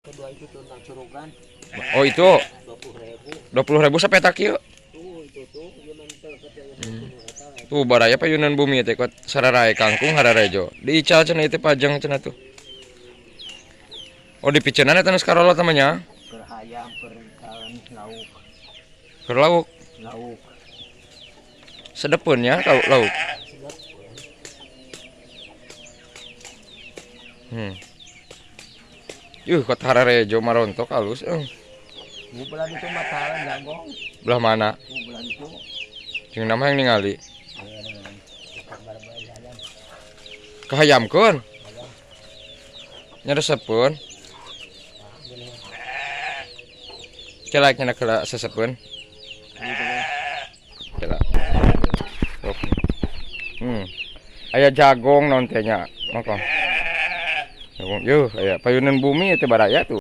Kedua itu tuh curugan. Oh, itu 20.000. 20.000 sapetak ieu. Tuh itu tuh gimana tuh? Tuh baraya payunan bumi teh kuat sararae kangkung hararejo. Diical cenah itu pajang cenah tuh. Oh, dipiceunan eta nu sakarolot namanya. Keur hayam, keur lauk. Keur lauk. Lauk. Sedepeun nya lauk lauk. Yuh, kot hararejo marontok halus. Bu belah itu mataran jagong. Belah mana? Bu belah itu. Jeung nama yang ningali. Kahayamkeun. Nya resepeun. Celak nya kela sesepeun. Celak. Aya jagong naon teh nya. Maka. Jagong. Yuh, aya payunan bumi teh baraya tuh.